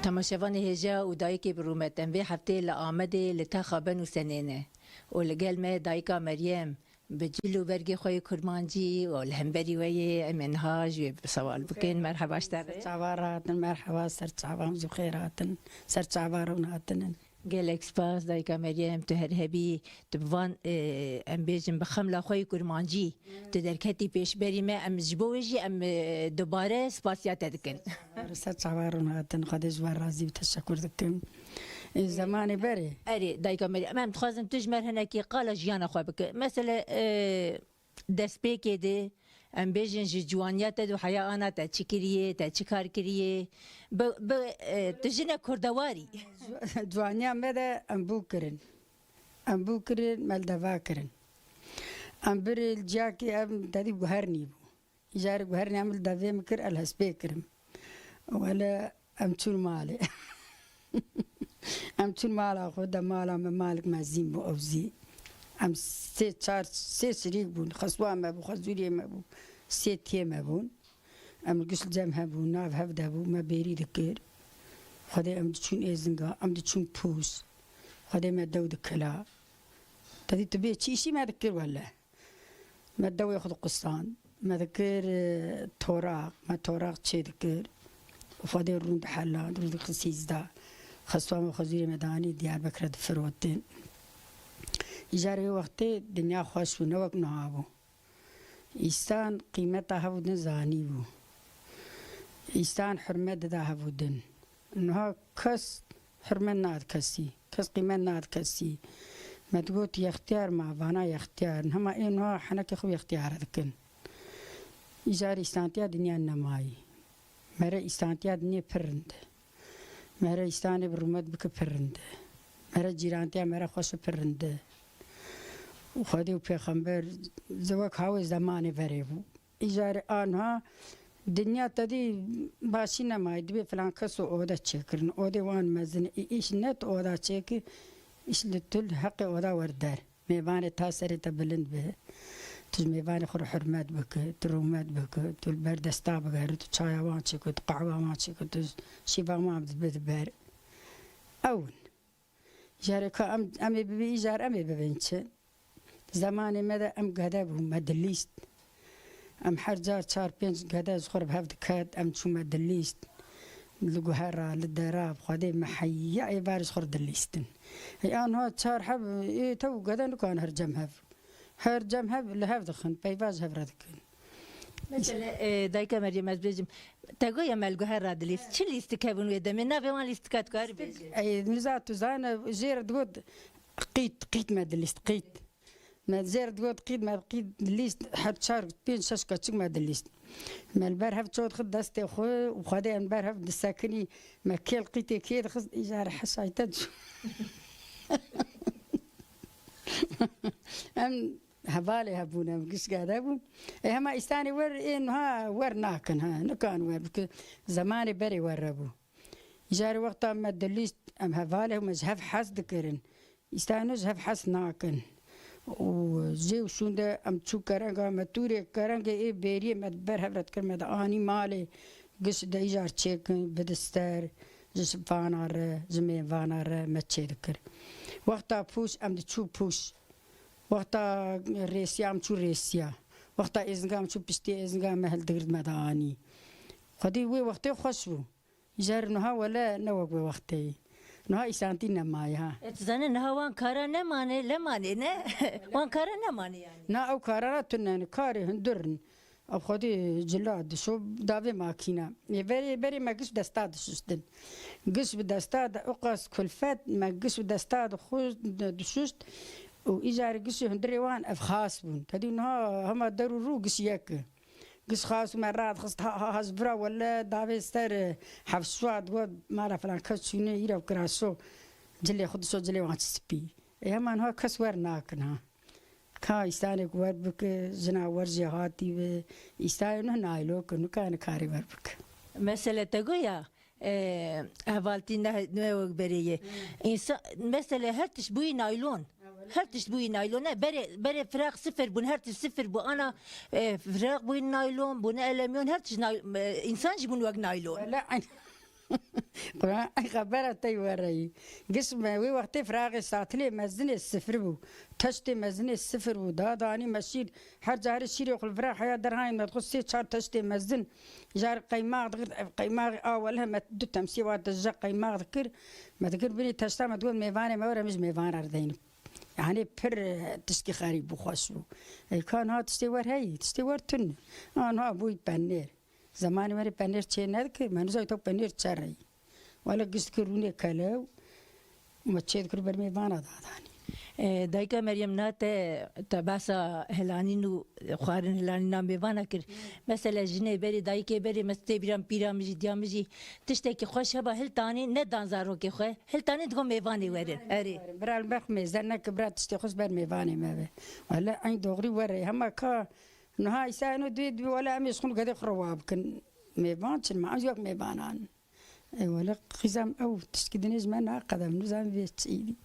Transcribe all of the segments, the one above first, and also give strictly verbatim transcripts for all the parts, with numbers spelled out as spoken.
Temaşevanê hêja û dayikê bi rûmet, em vê hefteyê li Amedê li Taxa Benûsenê ne û li gel me dayika Meryem bi cil û bergê xwe yê kurmancî û li hemberî we yê, em ê niha ji wê bi sewal bikin. Merheba ji te re. Ser çava rahatin, merheba, ser çavan ji xêr hatin, ser çava rûn hatinin. Gelek spas dayika Meryem, tu her hebî, tu bi van, e, em bêjin bi xemla xwe yê kurmancî, tu derketî pêşberî me, em ji bo wê jî em, e, dubare spasiya te dikin. Ser çava rûn hatin, Xwedê ji we razî bi, teşekur dikim. E, zemanê berê. Erê, dayika Meryem, em dixwazin tu ji me re hinekî qala jiyana xwe bike. Mesele, e, destpêkê de, em bêjin ji ciwaniya te û heya ana te çi kiriye, te çi kar kiriye? Bi, bi, e, tu jinek kurdewarî. Ciwaniya me de em bû kirin. Em bû kirin, me li deva kirin. Em birê li ciyakê em tedî guher nîbû. Îcarê guhernê em li devê min kir, el hespê kirim. Wele em çûn malê. Em çûn mala xwe, de mala me malik mezin bû ew zî. Em sê çar, sê şirîk bûn. Xeswa me bû, xezûriyê me bû. Sê tiyê me bûn. Em li giş li cem hebûn, nav hev de bû, me bêrî dikir. Xwedê em diçûn êzinga, em diçûn pûs. Xwedê me dew dikila. Tedî tu bê çi îşî me dikir wele. Me dewê xwe diqusand. Me dikir, e, toraq. Me toraq çê dikir. Xwedê rûn dihela, rûn dixist sîzda. Xeswa me xwezûrê me danî Diyarbekir re difirotin. Îcar wê wextê dinya xweş bû, ne wek niha bû. Îstan qîmeta hev û din zanî bû. Îstan hurmet dida hev û din. Niha kes hurmet nade kesî, kes qîmet nade kesî. Me digot yextiyar ma, vana yextiyar in. Hema ê niha henekê xwe yextiyar dikin. Îcar îstantiya dinya nemayî. Mere îstantiya dinyê pir rind e. Mere îstanê bi rûmet bike pir rind e. Mere cîrantiya mere xweş û pir rind e. Xwedê û pêxember zewek hawê zemanê verê bû. Îcarê anha dinya tedî başî nemayî, dibê filan kes û oda çêkirin. Odê wan mezin e, îş ne tu oda çêkî, îş li tu li heqê oda wer der. Mêvanê ta serê te bilind be. Tu ji mêvanê xwe re hurmet bike, tu rûmet bike, tu li ber desta bigere, tu çaya wan çêke, tu qehwa wan çêke, tu şîva wan bide ber. Ew in. Jarê ka em, em ê bibî, îcar em ê bibin çi? Zemanê me de em gede bûn, me dilîst. Em her car çar pênc gede ji xwe re bi hev diket, em çûme dilîst. Li guhera, li dera, bi Xwedê me heya êvarê ji xwe re dilîstin. Hey, anha çar heb, ê, tew gede nikan her cem hev. Her cem hev li hev dixin, peyva ji hev re dikin. Mesela, e, dayika Meryem, ez bêjim, te goya me li guhera dilîst. Çi lîstik hebûn wê demê? Navê wan lîstika tu karî bêjî? Ey, niza tu zane, jê re digot qît, qît me dilîst, qît. Me zêr digot qîd, me qîd dilîst, her çar, pênc, şeş keçik me dilîst. Me li ber hev ço dixist destê xwe û Xwedê em li ber hev disekinî, me kêl qîtê kê dixist, îcar heşayte çû. Em hevalê hebûn, em gişka de bûn. Ê hema îstanê wer, ê niha wer nakin, ha, nikan wer, bike zemanê berê wer re bû. Îcarê wexta me dilîst, em hevalê me ji hev hez dikirin. Îsano ji hev hez nakin. Û jê û şûnde em çû kerenga me tûrê kerengê ê bêriyê me di ber hev re dikir, me de anî malê, giş de îcar çêkin, bidister, ji vana re, ji mêvana re me çê dikir. Wexta pûş em diçû pûş. Wexta rêsiya em çû rêsiya. Wexta êzinga em çû piştî êzinga me hildigird me de anî. Xwedî wê wextê xweş bû. Jer niha wele ne wek wê wextê ye. Niha îsantî nemaye ha. E, tu zanî niha wan kara nemane, lemanê ne? Wan kara nemane yani. Na ew karana tune ne, karê hundir in. Ew xwedî cila dişo davê makîna. Ê verê berê me giş desta dişuştin. Giş bi desta de, o qas kulfet me giş bi desta de xwe de dişuşt. Û îcarê gişê hundirê wan ev xas bûn. Tedî niha hema der û rû giş yek e. Giş xas û me radixist, ha, ha, ha, ji vira wele davê ser, e, hevşwa digot, mala filan kes çûne îro kiraşo, cilê xwe dişo, cilê wan çi spî. Ê hema niha kes wer nakin ha. Ka îstanê ku wer bike, jina wer jê hatî be, îstanê nuh naylon ke, nikane karê wer bike. Mesele te goya, e, hevaltî ne, ne wek berê ye. Însan, mesele her tişt bûyî naylon. Her tişt bûyî naylon. Ne, berê, berê firaq sifir bûn, her tişt sifir bû. Ana, e, firaq bûyî naylon, bûne elemyon, her tişt nay-, e, însan jî bûn wek naylon. Wele eyn-, Quran, ey xebera te yî were yî. Giş me wê wextê firaxê satilê mezinê sifir bû. Teştê mezinê sifir bû. Da danî me şîr, her carê şîrê xwe li vira heya derhayîn me dixwest sê çar teştê mezin. Jar qeymax dikir, ev qeymaxê a weleh me du temsiyê wa dije qeymax dikir. Me dikir binî teşta me digot mêvanê me were, em ji mêvan re dideynin. Yani pir, e, tiştî xerîb bû, xweş bû. Ey ka niha tiştê wer heyî, tiştê wer tune. A niha bûyî penêr. Zemanê me rê penêr çê nedikir, me nizayî to penêr çereyî. Wele giş dikir rûnê kelew, me çê dikir ber mêvana dadanî. E, dayika Meryem, na te, te behsa hilanîn û xwarin hilanîna mêvana kir. Mesela jinê berê, dayikê berê, me tê bîra pîra min jî, diya min jî tiştekî xweş heba hiltanî, ne dan zarokê xwe, hiltanî digo mêvanê werin. Erê. Bira li ber xwe mêze neke, bira tiştê xwe ji ber mêvanê me be. Wele eyn doxrî were, hema ka niha îsa eno duyê dibî, wele em ê ji xwe û gedê xwe re wa bikin. Mêvan çin me, em jî wek mêvanan. Ê wele qîzem ew tiştkî dinê ji me naqedem, nizam vê çi îdî.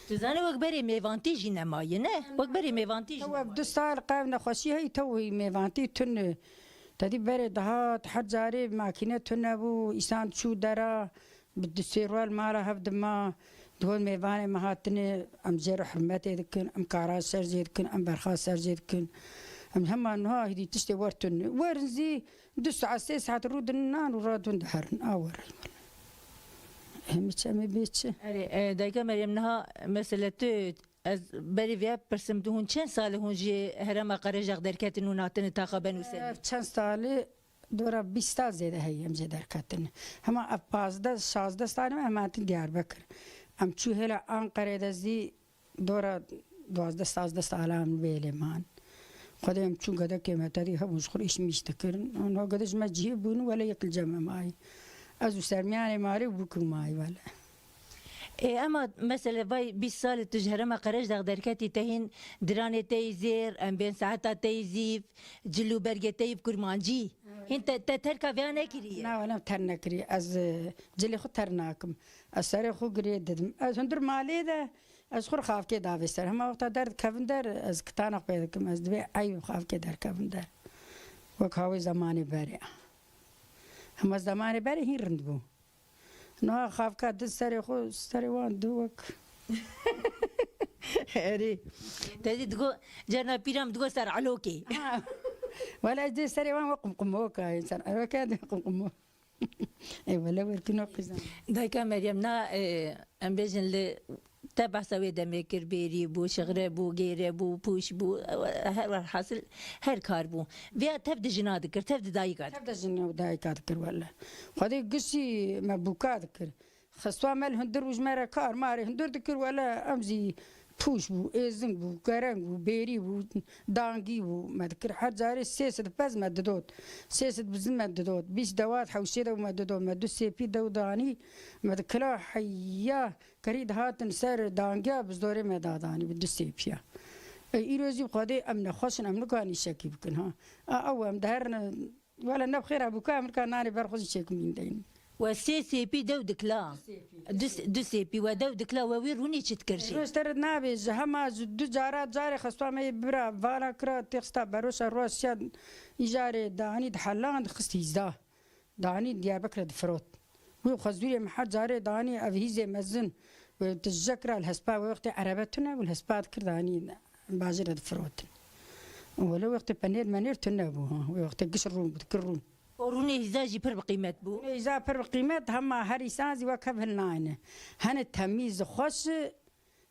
Tu zanî wek berê mêvantî jî nemaye, ne? Wek berê mêvantî jî Tew ev nemaye. Du sal qev nexweşî heyî, tew wî mêvantî tune. Te dî berê dihat, her carê makîne tune bû, îsan çû dera, bi du sê rol mala hev dima, digot mêvanê me hatine, em jê re hurmetê dikin, em kara ser jê dikin, em berxa ser jê dikin. Em hema niha hidî tiştê wer tune. Werin zî, Du saet, sê saet rû din nan û radin diherin. A were. Hemî çi, em ê bê çi? Erê, e, dayika Meryem, niha mesele tu, ez berî vê pirsim, tu hûn çend salî hûn ji herêma Qerejaq derketin û hatine taxa Benûselê? Ev çend salî, dora bîst sal zêde heye em jê derketin. Hema ev pazdeh, şazdeh salî me em hatin Diyarbekir. Em çû hêla Anqerê de zî Dora duwazdeh sazdeh salan vêlê man. Xwedê em çûn gedekê me tedî hebûn ji xwe îş mîş dikirin. Anha gede ji me cihê bûn wele yek li cem me mayî. Ez û sermiyanê marê û bûk û mayî wele. Ê, ema mesele vay bîst salê tu ji herêma Qerejdax derketî te hîn diranê te yî zêr, em bên saeta te yî zîv, cil û bergê te yî bi kurmancî. Hîn te, te terka vêya nekiriye? Na, wele ter nekiriye. Ez, e, cilê xwe ter nakim. Ez serê xwe girê didim. Ez hundir malê de Ez xwe xavkê davê ser. Hema wexta derdikevin der, ez kitana xwe pê dikim. Ez divê eyb xavkê derkevin der. Wek hawê zemanê berê. Hema zemanê berê hîn rind bû. Niha xavka di serê xwe, serê wan di wek. Erê. Te dî digo, cerna pîra min digo ser elokê. Ha. Wele ez dê serê wan wek qumqumok a, ser elokê dê qumqumok. Ê wele werkî no qîzan. Dayika Meryem, na, e, em bêjin li te behsa wê demê kir, bêrî bû, şixre bû, gêre bû, pûş bû, e, her, her hasil her kar bû. Vêya tev di jina dikir, tev di dayika dikir. Tev di jina û dayika dikir wele. Xwedê gişî me bûka dikir. Xistwa me li hundir û ji me re kar marê hundir dikir wele em zî Pûş bû, êzing bû, kereng bû, bêrî bû, dangî bû. Me dikir her carê sê sed pez me didot. Sê sed bizin me didot. Bîst dewat hewşê de me didot. Me du sêpî dew danî. Me dikila heya kerî dihatin ser dangiya bi zorê me dadanî bi du sêpiya. Ê, îro jî bi Xwedê em nexweş in, em nikarin îşekî bikin ha. A, ew em diherin. Wele ne bi xêr e, bûka em rika nanê ber xwe jî çêkim nîn deyin. We sê sêpî dew dikla. Du sêpî. Du, du sêpî we dew dikla, we wî rûnî çi dikir jî? Roj te re nabê, ji hema ji du cara, carê xestwa me yê bira vala kira, têxista beroşa roşiya îjarê danî dihelan dixist hîzda. Danî Diyarbekir difirot. Wî xwezûrê me her carê danî ev hîzê mezin. Wê tije kira li hespa wê wextê erebe tune bû, li hespa dikir danî bajêr re difirotin. Wele wextê penêr menêr tune bû, ha. Wê wextê giş rûn bû, dikir rûn. O rûnê hîza jî pir bi qîmet bû. Rûnê hîza pir bi qîmet, hema her îsan zî wek hev hilnayne. Hene temîz, xweş,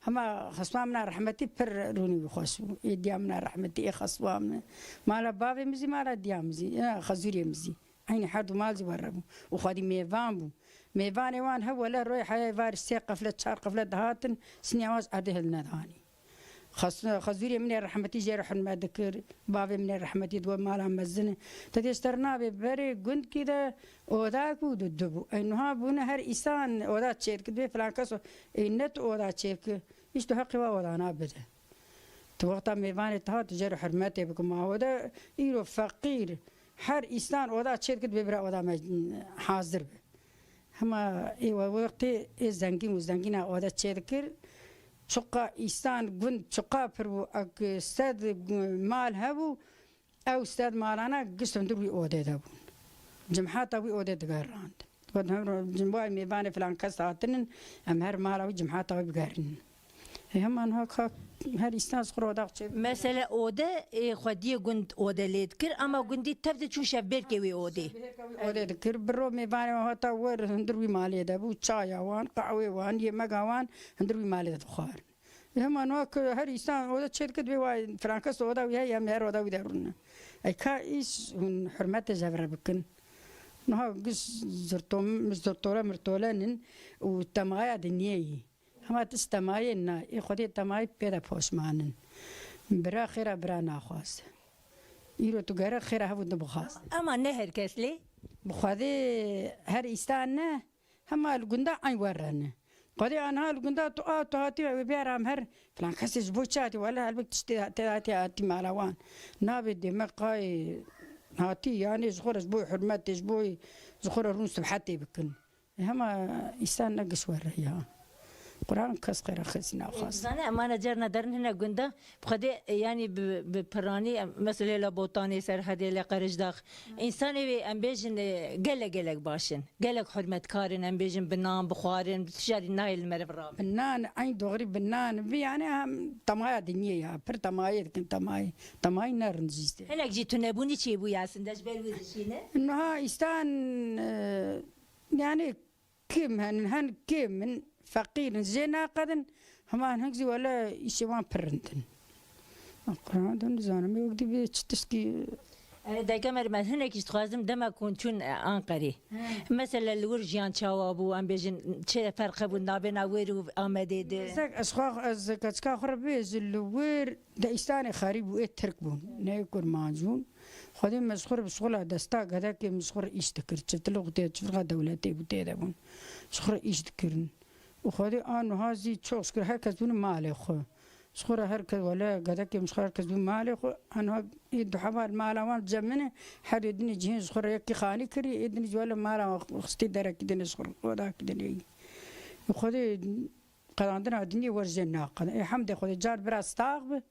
hema xeswa min a rehmetî pir rûnî wî xweş bû. Ê diya min a rehmetî, ê xeswa min. Mala bavê min zî, mala diya min zî, ya xezûrê min zî. Eynî her du mal zî were bû. Û xwedî mêvan bû. Mêvanê wan hev wele royê heyayê varî sê qefle, çar qefle dihatin, sinîya wan ji erdê hilnedanî. Xas-, xezûrê min ê rehmetî jê re hurmet dikir, bavê min ê rehmetî digot mala mezin e. Te dê ji te re nabê berê gundkî de odak bû, du, du bû. Ey niha bûne her îsan oda çêdikir, dibê filan kes o, ey ne tu oda çêbikî, îş tu heqê wa odana bide. Tu wexta mêvanê te hat, tu jê re hurmetê bike. Ma oda îro feqîr, her îsan oda çêdikir, dibê bira oda me hazir be. Hema ê we wextê ê zengîn û zengîna oda çêdikir, çiqa îsan gund çiqa pir bû, ek sed mal hebû, ew sed malana giş hundir wî odê de bûn. Cimhata wî odê digerand. Got, "Hemro, cim vay mêvanê filan kes hatinin, em her mala wî cimhata wî bigerînin." E, hema niha ka her îstan ji xwe re oda çê. Mesele ode, ê, xwediyê gund ode lê dikir, ama gundî tev diçû şevbêrkê wê odê. Ode dikir, bi ro mêvanê wan hata wer hundir wî malê de bû, çaya wan, qehwê wan, yemega wan hundir wî malê de dixwarin. Hema niha ku her îstan oda çê dikir, divê wa filan kes oda wî heye, em her oda wî de rûne. Ey ka îş hûn hurmetê ji hev re bikin. Niha giş zirtom-, zirtole mirtole nin û temaya dinyê yî. Hema tişt temayê na, ê Xwedê temayê pê de poşman in. Bira xêra bira naxwaze. Îro tu gere xêra hev û du bixwaz. Ama ne her kes lê. Bi Xwedê her îstan ne. Hema li gunda eyn werre ne. Xwedê aniha li gunda tu a, tu hatî wê biyara em her filan kesê ji bo çi hatî? Wele helbet tiştê tê hatî, hatî mala wan. Nabê dê me qayê hatî, yanê ji xwe re ji bo hurmetê, ji bo ji xwe re rûn sibhetê bikin. E, hema îstan ne giş werre ya. Quran kes xêra xezî naxwaz. Zane, em ana carna derin hine gunda, bi Xwedê, e, yanî bi, bi piranî, em, mesela la Botanê, Serhedê, la Qerejdax, Însanê wê em bêjin, e, gelek gelek baş in. Gelek hurmetkar in, em bêjin bi nan, bi xwarin, bi tişarî nayê li meriv rabin. Bi nan, eyn doğrî bi nan, bi yani hem temaya dinyê ya, pir temayê dikin temayê. Temayî ne rind jî işte. Hinek jî tunebûnî çêbûye aslında ji ber wî dişîne. Niha îstan, e, yani Kêm henin, hen kêm in, feqîr in, jê naqedin, hema hin zî wele îşê wan pir rind in. Quran de nizanim, ê wek dî bê çi tişkî. Erê, dayika Meryem, ez hinekî ji dixwazim dema ku hûn çûn, e, Anqerê. He. Mesela li wir jiyan çawa bû, em bêjin, çi ferq hebû navbêna wir û Amedê de? Zek, ez xwe, ez keçika xwe re bêjim, li wir de îstanê xerîb û ê Tirk bûn, ne ê Kurmanc bûn. Xwedê me ji xwe re bi şixula desta gedekê min ji xwe re îş dikir. Çiftilik û tê çiftiqa dewletê bû tê de bûn. Ji xwe re îş dikirin. Û Xwedê a niha zî çok şikir her kes bûne malê xwe. Ji xwe re her kes wele gedekê min ji xwe her kes bû malê xwe. A niha ê du hema li mala wan cem min e. Her ê dinê cihên ji xwe re yekî xanî kirî, ê dinê jî wele mala wan xistî derekî dinê ji xwe re, odakî dinê yî. Û Xwedê qedandina dinyê wer jê naqedin. Ê hemdê Xwedê car bira stax bi.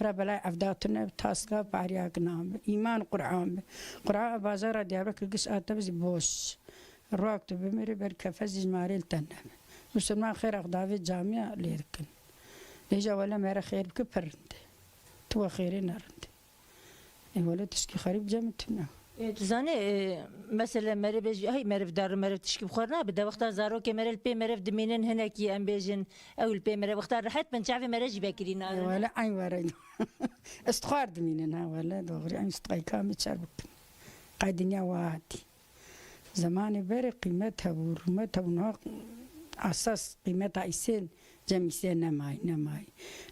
Bira belay evda tune bi, taska bariya ginan bi. Îman Qur'an bi. Qur'an bajara Diyarbekir giş a tevzî boş. Ruak tu bimirî ber kefezî ji marê li te nebe. Musulman xêra xwe davê camiya lê dikin. Lê ja wele mere xêr bike pir rind e. Tu we xêrê ne rind e. Ê wele tişkî xerîb cem tune. E, tu zanî, e, mesela mere bêjî, hey, meriv dar, meriv tişkî bi xwe nabe. De wexta zarokê mere li pê meriv dimînin, hinekî em bêjin, ew li pê mere, wexta rehet bin, çavê mere jî vekirî nadin. Wele eyn were. Istixwar dimînin, ha, wele, doğru, eyn istixwar, ka me çer bikin. Qey dinya wa hatî. Zemanê berê qîmet hebû, rûmet hebû, niha esas qîmeta îsên cem îsê nemayî, nemayî.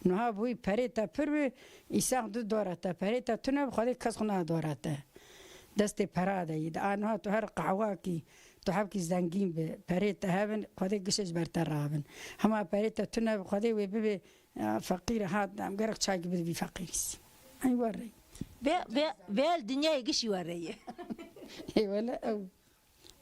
Niha bûyî perê te pir bi, îsan du dora te, perê te tune bi, Xwedê kes xwe nade dora te. Destê pera de yî. De a niha tu her qehwakî, tu hebkî zengîn bi, perê te hebin, Xwedê gişê ji ber te rabin. Hema perê te tune bi, Xwedê wê bibe, ya, feqîr hat, em gerek çayekî bidivî feqîrî. Ay werre. Vê, vê, vê el dinyayê gişî werre ye. Ê wele ew.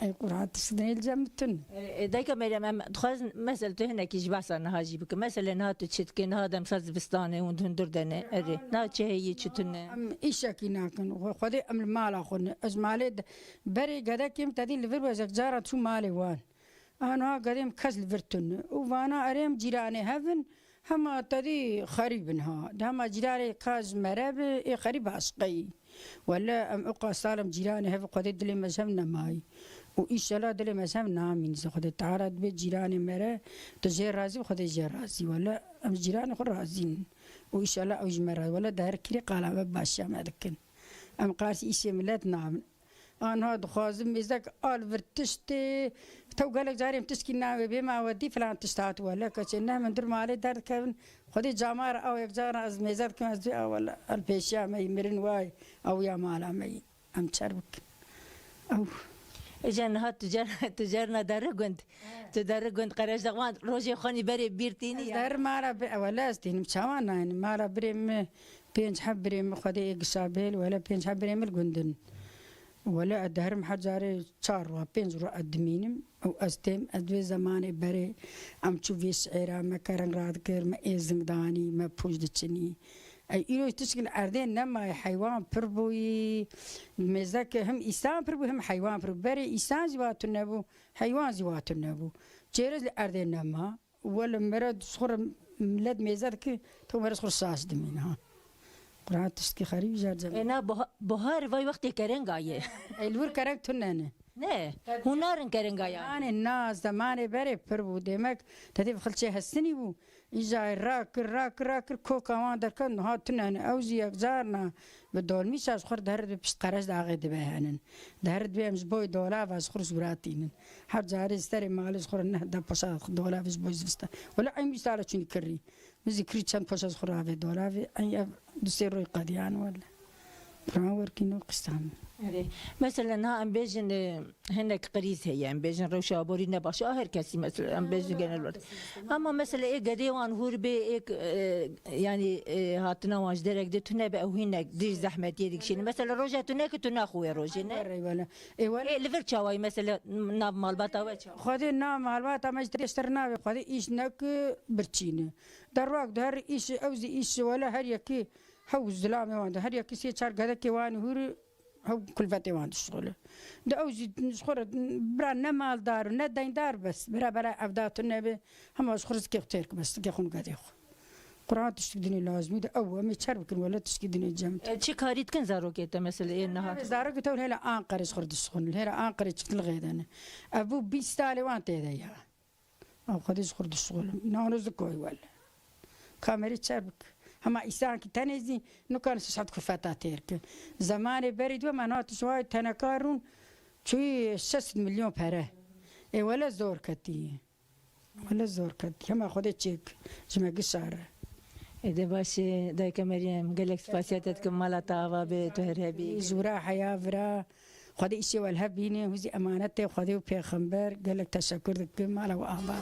Ey Qur'an tişt dinê li cem tune. E, e, dayika Meryem, em dixwazin, mesela tu hinekî ji behsa niha jî bikin. Mesela niha tu çi dikî, niha demsa zivistan e, hûn hundir de ne. Erê, niha çi heye, çi tune? Em îşekî nakin. Xwe-, Xwedê em li mala xwe ne. Ez malê de, berê gedekê min tedî li vir bû, ez yek cara çû malê wan. Aniha gedê min kes li vir tune. Û vana erê em cîranê hev in, hema tedî xerîb in ha. De hema cîranê ka ji mere bi, ê xerîb aşqeyî. Wele em ew qas sal em cîranê hev, Xwedê dilê me ji hev nemayî. Û înşela dilê me ji hev namîn. Ji Xwedê Teala dibê cîranê me re, tu jê razî, Xwedê jê razî. Wele em ji cîranê xwe razî nin. Û înşela ew ji me razî. Wele di her kirî qala me bi başiya me dikin. Em qasî îşê milet nabin. Aniha dixwazim mêzek al vir tiştê. Tew gelek carê em tişkî navê bê ma we dî filan tişt hat wele. Keçê ne min dur malê derdikevin. Xwedê camar ew yek cara ez mêze dikim, ez dê, "A wele, el pêşiya me yî, mirin wayî, ew ya mala me yî." Em çer bikin. Ew. Îca niha tu cer, tu cerna deri gund. He. Tu deri gund, qerejdexwan rojê xwenî berê bîr tînî. Ez ya. Der mala bi, wele ez tînim, çawan naynim. Mala birê min, pênc heb birê min, Xwedê ê gişa bêl, wele pênc heb birê min li gund in. Wele ez derim her carê çar rû, pênc rû ez dimînim û ez têm, ez vê zemanê berê em çû vê şiêra me kereng radikir, me êzing danî, me pûç diçinî. Ey, îro tişk li erdê nemaye, heywan pir bûyî. Mêzeke him îsan pir bû, him heywan pir bû. Berê îsan jî wa tune bû, heywan jî wa tune bû. Çêrez li erdê nema. Wele mere ji xwe re millet mêze dike, to mere ji xwe re şaş dimîne ha. Quran tiştkî xerîb jî her cem. Ê, na buha-, buhar vay wextê kerenga ye. Ey, li wir kereng tune ne. Ne, hûn narin kerenga ya. Zemanê na, zemanê berê pir bû. Demek tedê bi xilçê hestinî bû. Îja rakir, rakir, rakir, koka wan derket, niha tune ne. Ew jî yek carna bi dolmîşa ji xwe re diherit bi pişt qereç daxê dibe henin. Diherit bi em ji boy dolava ji xwe re jûra tînin. Her carê ji serê malê ji xwe re neh de poşa dolavê ji boy zivista. Wele eyn wî sala çûnî kirî. Min zî kirî çend poşa ji xwe re avê dolavê. Eyn ev du sê roy qediyan wele. Piran werkî no qistan. Erê. Mesela niha em bêjin, e, hinek krîz heye, em bêjin rewşa aborî ne baş a her kesî mesela, em bêjin genel olarak. Ama mesela ê gedê wan hûr bê, ê, e, yanî, e, hatina wan ji derek de tune be ew hinek dî zehmetiyê dikişînin. Mesela roja tune ki tune xwe rojê ne? Were wele. Ê wele. Ê, li vir çawayî mesela nav malbata we çawa? Xwedê nav malbata me ji tê ştir navê xwedê îş nek birçîne. Derwak di her îş, ew zî îş wele her yekî hew zilamê wan de. Her yekî sê çar gedekê wan hûr hew kulvetê wan dişixule. De ew jî ji xwe re bira ne maldar û ne deyndar bes. Bira bela evda tune be. Hema ji xwe rizikê xwe têr ki bes. Zikê xwe û gedê xwe. Quran tiştik dinê lazimî de ew em ê çer bikin wele tişkî dinê cem. E, çi karî dikin zarokê te mesela ê niha? Zarokê te hêla Anqerê ji xwe re dişixulin. Hêla Anqerê çiftilixê de ne. Ev bû bîst salê wan tê de ya. Ew xwedî ji xwe re dişixulin. Nano zikoy wele. Kamerî çer bik. Hema îsankî tenê zî nukan şeş heft kufeta têr ki. Zemanê berî dibe me natiş vay teneka rûn çûyî şeş sed milyon pere. Ê wele zor ketî. Wele zor ketî. Hema xwedê çêk. Ji me gişa re. Ê de başê dayke Meryem, gelek spasiya te dikim, mala te ava be, tu her hebî. Jûra heya vira. Xwedê îşê we li hev bîne, hûn jî emanetê Xwedê û Pêxember, gelek teşekur dikim, mala we ava.